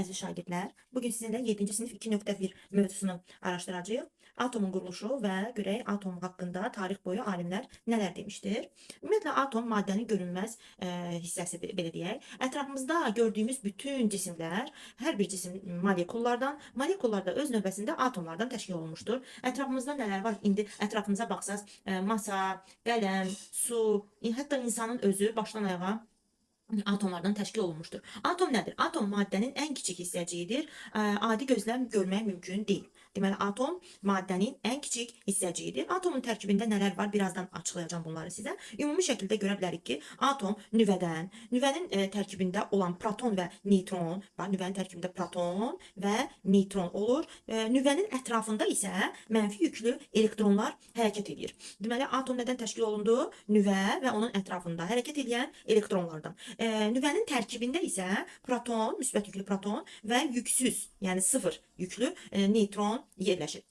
Əziz şagirdlər, bugün sizinlə 7-ci sinif 2.1 mövzusunu araşdıracağıq. Atomun quruluşu və görək atom haqqında tarix boyu alimlər nələr demişdir. Ümumiyyətlə atom maddənin görünməz hissəsidir, belə deyək. Ətrafımızda gördüyümüz bütün cisimlər, hər bir cisim molekullardan, molekullar da öz növbəsində atomlardan təşkil olunmuşdur. Ətrafımızda nələr var? İndi ətrafınıza baxsaz, masa, qələm, su, hətta insanın özü başdan ayağa atomlardan təşkil olunmuşdur. Atom nədir? Atom maddənin ən kiçik hissəciyidir. Adi gözlə görmək mümkün deyil. Deməli, atom maddənin ən kiçik hissəciyidir. Atomun tərkibində nələr var? Birazdan açıqlayacağam bunları sizə. Ümumi şəkildə görə bilərik ki, atom nüvədən, nüvənin tərkibində olan proton və neytron, bax, nüvənin tərkibində proton və neytron olur. Nüvənin ətrafında isə mənfi yüklü elektronlar hərəkət edir. Deməli, atom nədən təşkil olundu? Nüvə və onun ətrafında hərəkət edən elektronlardan. Nüvənin tərkibində isə proton, müsbət yüklü proton və yüksüz, yəni sıfır yüklü neytron yerləşir.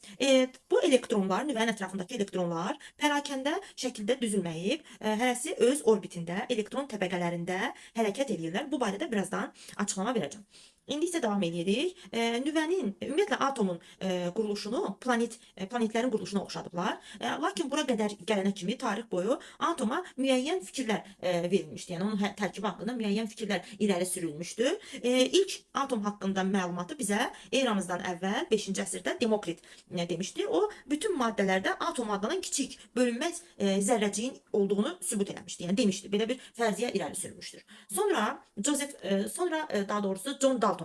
Bu elektronlar, nüvənin ətrafındakı elektronlar pərakəndə şəkildə düzülməyib, hərəsi öz orbitində, elektron təbəqələrində hərəkət eləyirlər. Bu barədə birazdan açıqlama verəcəm. İndi isə davam edirik. Nüvənin, ümumiyyətlə atomun quruluşunu planetlərin quruluşuna oxşadıblar. Lakin bura qədər gələnə kimi tarix boyu atoma müəyyən fikirlər verilmişdi. Yəni onun tərkibi haqqında müəyyən fikirlər irəli sürülmüşdü. İlk atom haqqında məlumatı bizə eramızdan əvvəl 5-ci əsrdə Demokrit demişdi. O bütün maddələrdə atom adlanan kiçik bölünməz zərrəciyin olduğunu sübut eləmişdi. Yəni demişdi. Belə bir fərziyyə irəli sürmüşdür. Sonra Joseph sonra daha doğrusu John Dalton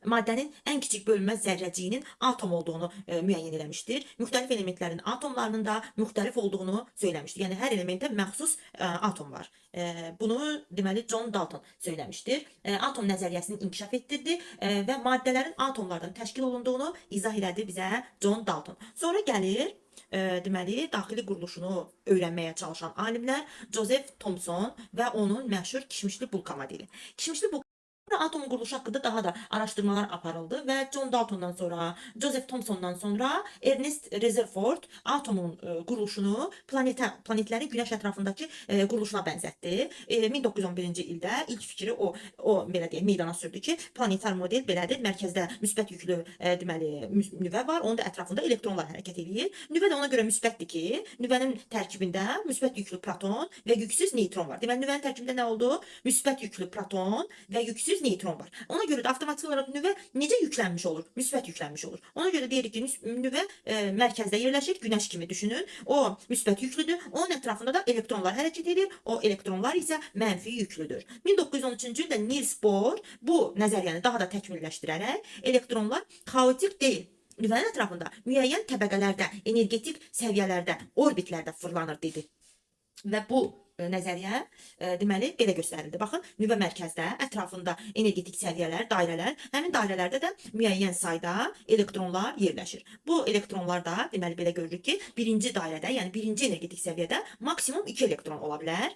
maddənin ən kiçik bölünməz zərrəciyinin atom olduğunu müəyyən eləmişdir. Müxtəlif elementlərin atomlarının da müxtəlif olduğunu söyləmişdir. Yəni hər elementə məxsus atom var. Bunu deməli John Dalton söyləmişdir. Atom nəzəriyyəsini inkişaf etdirdi və maddələrin atomlardan təşkil olunduğunu izah elədi bizə John Dalton. Sonra gəlir deməli daxili quruluşunu öyrənməyə çalışan alimlər Joseph Thomson və onun məşhur kişmişli bulka modeli. Kişmişli bulka atomun quruluşu haqqında daha da araşdırmalar aparıldı və John Daltondan sonra, Joseph Thomsondan sonra Ernest Rutherford atomun quruluşunu planetlərin günəş ətrafındakı quruluşuna bənzətdi. 1911-ci ildə ilk fikri o belə deyək meydana sürdü ki, planetar model belədir. Mərkəzdə müsbət yüklü deməli nüvə var, onun da ətrafında elektronlar hərəkət eləyir. Nüvə də ona görə müsbətdir ki, nüvənin tərkibində müsbət yüklü proton və yüksüz neytron var. Deməli nüvənin tərkibində nə oldu? Müsbət yüklü proton və yüksüz neytron var. Ona görə də avtomatik olaraq nüvə necə yüklənmiş olur? Müsbət yüklənmiş olur. Ona görə deyirik ki, nüvə mərkəzdə yerləşir, günəş kimi düşünün. O müsbət yüklüdür. Onun ətrafında da elektronlar hərəkət edir. O elektronlar isə mənfi yüklüdür. 1913-cü ildə Niels Bohr bu nəzəriyyəni daha da təkmilləşdirərək elektronlar xaotik deyil, nüvənin ətrafında müəyyən təbəqələrdə, energetik səviyyələrdə, orbitlərdə fırlanır dedi. Və bu nəzəriyyə deməli belə göstərildi. Baxın, nüvə mərkəzdə, ətrafında energetik səviyyələr, dairələr, həmin dairələrdə də müəyyən sayda elektronlar yerləşir. Bu elektronlar da deməli belə görürük ki, birinci dairədə, yəni birinci energetik səviyyədə maksimum 2 elektron ola bilər.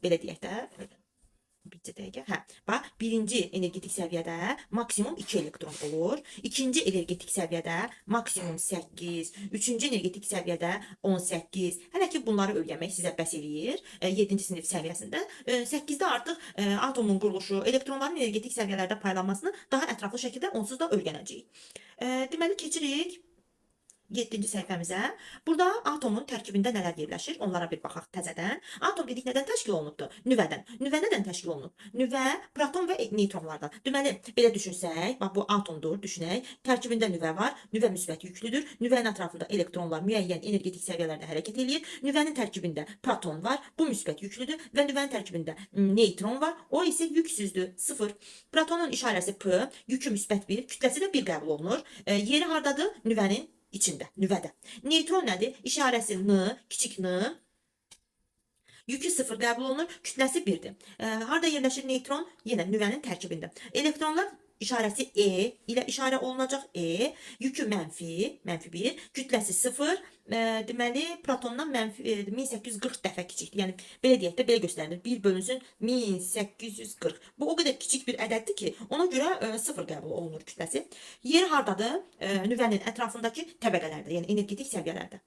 Belə deyək də, bircə dəqiqə. Hə, bax, birinci energetik səviyyədə maksimum 2 elektron olur. İkinci energetik səviyyədə maksimum 8, üçüncü energetik səviyyədə 18. Hələ ki bunları öyrənmək sizə bəs eləyir. 7-ci sinif səviyyəsində. 8-də artıq atomun quruluşu, elektronların energetik səviyyələrdə paylanmasını daha ətraflı şəkildə onsuz da öyrənəcəyik. Deməli keçirik 7-ci səhifəmizə. Burada atomun tərkibində nələr yerləşir? Onlara bir baxaq təzədən. Atom dedik nədən təşkil olunubdur? Nüvədən. Nüvə nədən təşkil olunub? Nüvə proton və neytronlardan. Deməli, belə düşünsək, bax bu atomdur, düşünək. Tərkibində nüvə var. Nüvə müsbət yüklüdür. Nüvənin ətrafında elektronlar müəyyən energetik səviyyələrdə hərəkət eləyir. Nüvənin tərkibində proton var. Bu müsbət yüklüdür və nüvənin tərkibində neytron var. O isə yüksüzdür, 0. Protonun işarəsi P, yükü müsbət 1, kütləsi də 1 qəbul olunur. Yeri hardadır? Nüvənin içində, nüvədə. Neytron nədir? İşarəsi N, kiçik N. Yükü 0 qəbul olunur, kütləsi 1-dir. Harda yerləşir neytron? Yenə nüvənin tərkibində. Elektronlar işarəsi E ilə işarə olunacaq. E, yükü mənfi, mənfi 1, kütləsi 0. Deməli, protondan mənfi 1840 dəfə kiçikdir. Yəni belə deyək də, belə göstərilir. 1 bölünsün 1840. Bu o qədər kiçik bir ədəddir ki, ona görə 0 qəbul olunur kütləsi. Yeri hardadır? Nüvənin ətrafındakı təbəqələrdə, yəni energetik səviyyələrdə.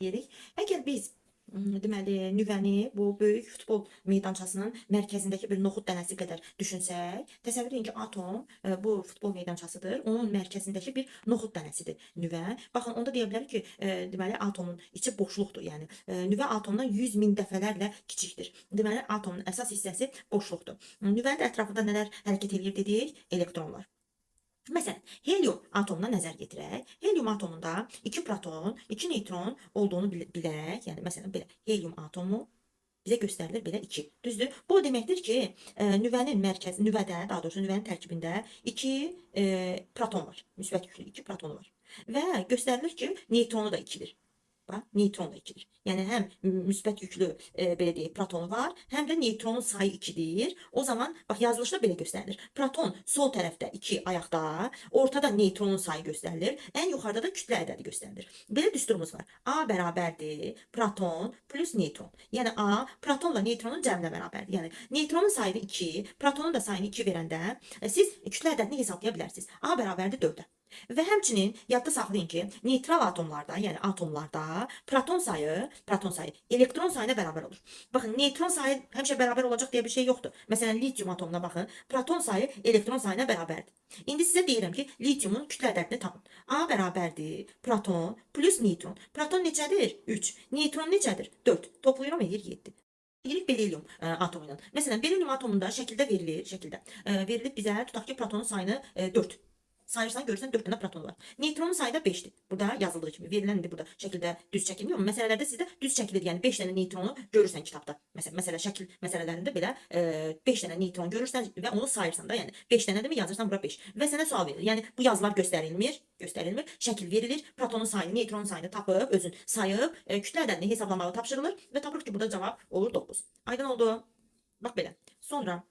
Deyirik. Əgər biz Deməli, nüvəni bu böyük futbol meydançasının mərkəzindəki bir noxud dənəsi qədər düşünsək, təsəvvür edin ki, atom bu futbol meydançasıdır. Onun mərkəzindəki bir noxud dənəsidir nüvə. Baxın, onda deyə bilərik ki, deməli, atomun içi boşluqdur. Yəni, nüvə atomdan 100 min dəfələrlə kiçikdir. Deməli, atomun əsas hissəsi boşluqdur. Nüvənin də ətrafında nələr hərəkət eləyir dedik? Elektronlar. Məsələn, helium atomuna nəzər yetirək. Helium atomunda 2 proton, 2 neytron olduğunu bilək. Yəni, məsələn, belə helium atomu bizə göstərilir belə 2. Düzdür? Bu o deməkdir ki, nüvənin mərkəzi, nüvədə, daha doğrusu nüvənin tərkibində 2 proton var. Müsbət yüklü 2 protonu var. Və göstərilir ki, neytronu da 2-dir. Bax, neytron da 2-dir. Yəni həm müsbət yüklü belə deyək, protonu var, həm də neytronun sayı 2-dir. O zaman bax yazılışda belə göstərilir. Proton sol tərəfdə 2 ayaqda, ortada neytronun sayı göstərilir, ən yuxarıda da kütlə ədədi göstərilir. Belə düsturumuz var. A bərabərdir proton plus neytron. Yəni A protonla neytronun cəminə bərabərdir. Yəni neytronun sayını 2, protonun da sayını 2 verəndə siz kütlə ədədini hesablaya bilərsiniz. A bərabərdir 4-ə. Və həmçinin yadda saxlayın ki, neytral atomlarda, yəni atomlarda proton sayı elektron sayına bərabər olur. Baxın, neytron sayı həmişə bərabər olacaq deyə bir şey yoxdur. Məsələn, litium atomuna baxın, proton sayı elektron sayına bərabərdir. İndi sizə deyirəm ki, litiumun kütlə ədədini tapın. A bərabərdir proton plus neytron. Proton neçədir? 3. Neytron neçədir? 4. Toplayıram, eləyir 7. Deyirik berilium atomu ilə. Məsələn, berilium atomunda şəkildə verilir, verilib bizə, tutaq ki, protonun sayını 4. Sayırsan, görürsən 4 dənə protonu var. Neytronun sayı da 5-dir. Burada yazıldığı kimi. Verilən indi burada şəkildə düz çəkilmiyor. Amma məsələlərdə sizdə düz çəkilir. Yəni 5 dənə neytronu görürsən kitabda. Məsələn, şəkil məsələlərində belə 5 dənə neytron görürsən və onu sayırsan da. Yəni 5 dənədirmi yazırsan bura 5. Və sənə sual verilir. Yəni bu yazılar göstərilmir. Şəkil verilir. Protonun sayını, neytronun sayını tapıb, özün sayıb, kütlə ədədini hesablamağı tapşırılır və tapırıq ki, burada cavab olur 9. Aydın oldu. Bax belə. Sonra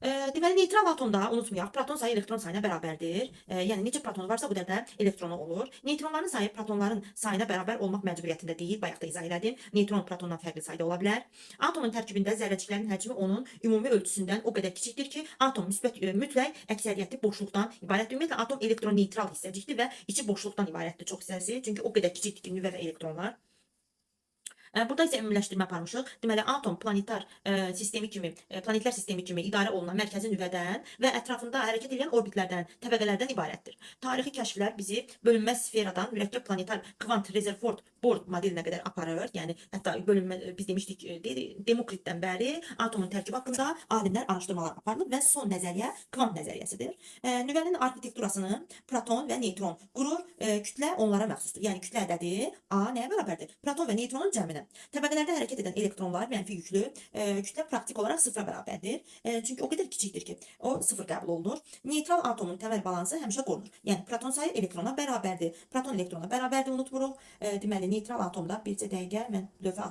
deməli, neytral atomda unutmayaq, proton sayı elektron sayına bərabərdir. Yəni neçə protonu varsa bu qədər də elektronu olur. Neytronların sayı protonların sayına bərabər olmaq məcburiyyətində deyil. Bayaq da izah elədim. Neytron protondan fərqli sayda ola bilər. Atomun tərkibində zərrəciklərin həcmi onun ümumi ölçüsündən o qədər kiçikdir ki, atom müsbət mütləq əksəriyyəti boşluqdan ibarətdir. Ümumiyyətlə atom elektroneytral hissəcikdir və içi boşluqdan ibarətdir çox hissəsi. Çünki o qədər kiçikdir ki, nüvə və elektronlar. Burada isə ümumiləşdirmə aparmışıq. Deməli, atom planetar sistemi kimi, planetlər sistemi kimi idarə olunan mərkəzi nüvədən və ətrafında hərəkət edən orbitlərdən, təbəqələrdən ibarətdir. Tarixi kəşflər bizi bölünməz sferadan mürəkkəb planetar kvant Rutherford Bohr modelinə qədər aparır. Yəni hətta bölünmə biz demişdik Demokritdən bəri atomun tərkibi haqqında alimlər araşdırmalar aparılıb və son nəzəriyyə kvant nəzəriyyəsidir. Nüvənin arxitekturasını proton və neytron qurur. Kütlə onlara məxsusdur. Yəni kütlə ədədi A nəyə bərabərdir? Proton və neytronun cəminə. Təbəqələrdə hərəkət edən elektronlar mənfi yüklü, kütlə praktik olaraq sıfıra bərabərdir. Çünki o qədər kiçikdir ki, o sıfır qəbul olunur. Neytral atomun təməl balansı həmişə qorunur. Yəni proton sayı elektrona bərabərdir. Proton elektrona bərabərdir, unutmuruq. Deməli, neytral atomda bircə dəqiqə mən lövhə.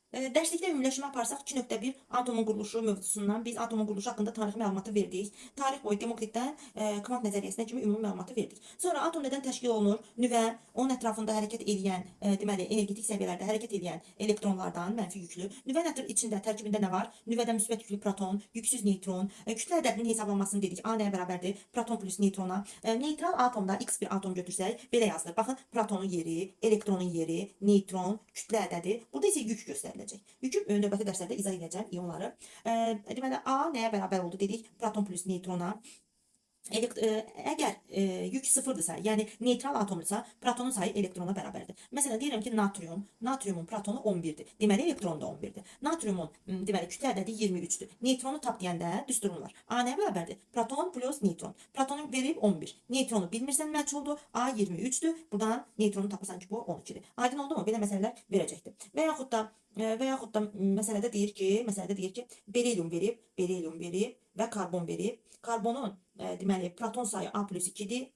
Dərslikdə ümumiləşmə aparsaq 2.1 atomun quruluşu mövzusundan biz atomun quruluşu haqqında tarixi məlumatı verdik. Tarix boyu Demokritdən kvant nəzəriyyəsinə kimi ümumi məlumatı verdik. Sonra atom nədən təşkil olunur? Nüvə, onun ətrafında hərəkət eləyən, deməli energetik səviyyələrdə hərəkət eləyən elektronlardan mənfi yüklü. Nüvənin içində, tərkibində nə var? Nüvədə müsbət yüklü proton, yüksüz neytron. Kütlə ədədinin hesablanmasını dedik. A nəyə bərabərdir? Proton plus neytrona. Neytral atomda X bir atom götürsək, belə yazılır. Baxın, protonun yeri, elektronun yeri, neytron, kütlə ədədi. Burada isə yük göstəriləcək. Yükü növbəti dərslərdə izah edəcəm ionları. Deməli, A nəyə bərabər oldu dedik? Proton plus neytrona. Əgər yük sıfırdırsa, yəni neytral atomdursa, protonun sayı elektrona bərabərdir. Məsələn, deyirəm ki, natrium, natriumun protonu 11-dir. Deməli, elektronu da 11-dir. Natriumun, deməli, kütlə ədədi 23-dür. Neytronu tap deyəndə düsturum var. A nəyə bərabərdir? Proton plus neytron. Protonu verib 11. Neytronu bilmirsən məchuldur. A 23-dür. Buradan neytronu tapırsan ki, bu 12-dir. Aydın oldu mu? Belə məsələlər verəcəkdir. Və yaxud da məsələdə deyir ki, berelium verib, və karbon verib. Karbonun deməli proton sayı A plus 2-dir.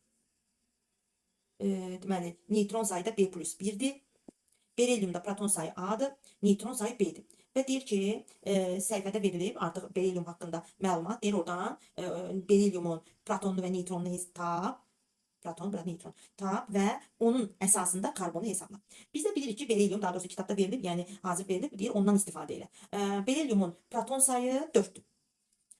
Deməli neytron sayı da B plus 1-dir. Bereliumda proton sayı A-dır, neytron sayı B-dir. Və deyir ki, səhifədə verilib artıq berelium haqqında məlumat. Deyir oradan bereliumun protonunu və neytronunu tap. Proton, bura neytron tap və onun əsasında karbonu hesabla. Biz də bilirik ki, berelium, daha doğrusu kitabda verilib, yəni hazır verilib, deyir ondan istifadə elə. Bereliumun proton sayı 4-dür.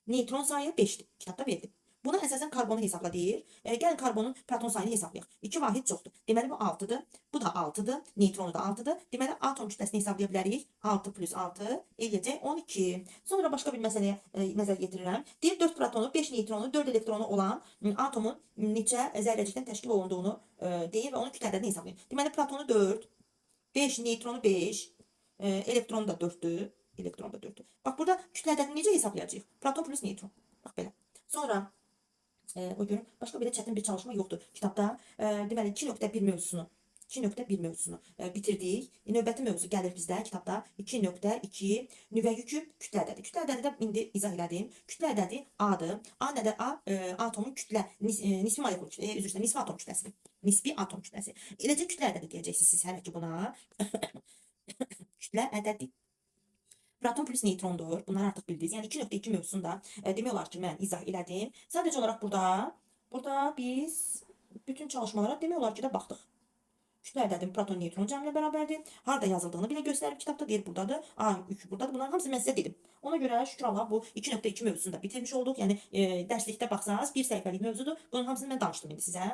Neytron sayı 5-dir. Kitabda verilib. Buna əsasən karbonu hesabla deyir. Gəlin karbonun proton sayını hesablayaq. 2 vahid çoxdur. Deməli bu 6-dır. Bu da 6-dır. Neytronu da 6-dır. Deməli atom kütləsini hesablaya bilərik. 6 plus 6 eləyəcək 12. Sonra başqa bir məsələyə nəzər yetirirəm. Deyir 4 protonu, 5 neytronu, 4 elektronu olan atomun neçə zərrəcikdən təşkil olunduğunu deyir və onun kütlə ədədini hesablayın. Deməli protonu 4, 5 neytronu 5, elektronu da 4-dür. Elektron da 4-dür. Bax burada kütlə ədədini necə hesablayacağıq? Proton plus neytron. Bax belə. Sonra o görüm başqa belə çətin bir çalışma yoxdur kitabda. Deməli 2.1 mövzusunu 2.1 mövzusunu bitirdik. Növbəti mövzu gəlir bizdə kitabda 2.2 nüvə yükü kütlə ədədi. Kütlə ədədi də indi izah elədim. Kütlə ədədi A-dır. A nədir? A atomun kütlə nisbi molekul kütlə, üzr istəyirəm, nisbi atom kütləsidir. Nisbi atom kütləsi. Eləcə kütlə ədədi deyəcəksiniz siz hələ ki buna. Kütlə ədədi. Proton plus neytrondur. Bunları artıq bildiniz. Yəni 2.2 mövzusunu da demək olar ki, mən izah elədim. Sadəcə olaraq burada biz bütün çalışmalara demək olar ki də baxdıq. Kütlə ədədim proton neytron cəminə bərabərdir. Harda yazıldığını belə göstərib kitabda deyir buradadır. A3 buradadır. Bunların hamısını mən sizə dedim. Ona görə şükür Allah bu 2.2 mövzusunu da bitirmiş olduq. Yəni dərslikdə baxsanız bir səhifəlik mövzudur. Bunun hamısını mən danışdım indi sizə.